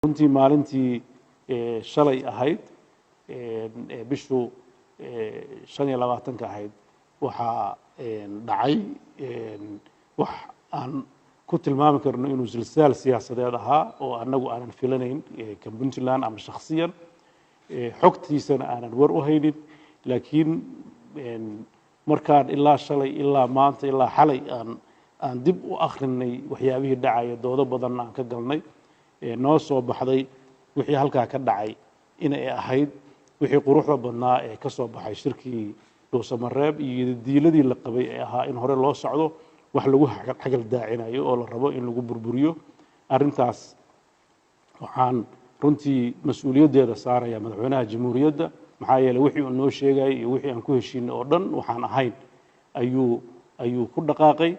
Runtii maalintii shalay ahayd, bishu 25-ka ahayd, waxaa dhacay wax aan ku tilmaami karno inuu silsaal siyaasadeed ahaa oo annagu aanan filanayn ka Puntland ama shakhsiyan, xogtiisana aanan war u haynin. Laakiin markaan ilaa shalay ilaa maanta ilaa xalay aan dib u akrinay waxyaabihii dhacaya, doodo badanna aan ka galnay, noo soo baxday wixii halkaa ka dhacay inay ahayd wixii quruxda badnaa ee ka soo baxay shirkii Dhuusamareeb iyo diiladii la qabay ee ahaa in hore loo socdo, wax lagu xagal daacinayo oo la rabo in lagu burburiyo. Arrintaas waxaan runtii mas-uuliyaddeeda saaraya madaxweynaha jamhuuriyadda, maxaa yeeley wixii uu noo sheegayay iyo wixii aan ku heshiinay oo dhan waxaan ahayn ayuu ku dhaqaaqay.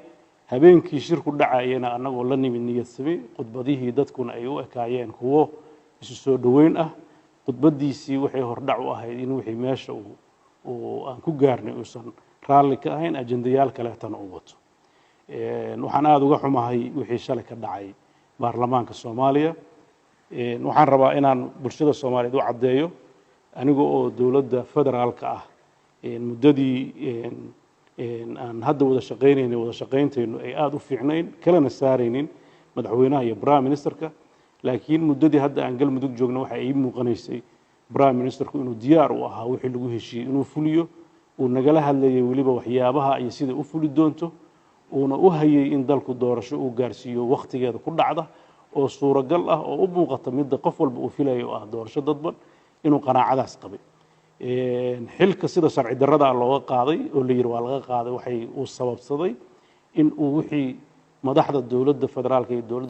Habeenkii shirku dhacayana annagoo la nimid niyadsami, khudbadihii dadkuna ay u ekaayeen kuwo isu soo dhoweyn ah, khudbaddiisii waxay hordhac u ahayd in wixii meesha uu aan ku gaarnay uusan raalli ka ahayn, ajendayaal kaleetana uu wato. Waxaan aada uga xumahay wixii shalay ka dhacay baarlamaanka Soomaaliya. Waxaan rabaa inaan bulshada Soomaaliyeed u caddeeyo, aniga oo dowladda federaalka ah muddadii aan hadda wada shaqaynaynay, wada shaqayntaynu ay aada u fiicnayn, kalena saaraynin madaxweynaha iyo prime ministerka, laakiin muddadii hadda aan Galmudug joogno waxa ii muuqanaysay prime ministerku inuu diyaar u ahaa wixii lagu heshiiyey inuu fuliyo, uu nagala hadlayay weliba waxyaabaha iyo sida u fuli doonto, uuna u hayay in dalku doorasho uu gaarsiiyo wakhtigeeda ku dhacda oo suuragal ah oo u muuqata midda qof walba uu filayo oo ah doorasho dadban, inuu qanaacadaas qabay. Xilka sida sharci darrada looga qaaday oo la yidhi waa laga qaaday, waxay uu sababsaday in uu wixii madaxda dowladda federaalka iyo dowladda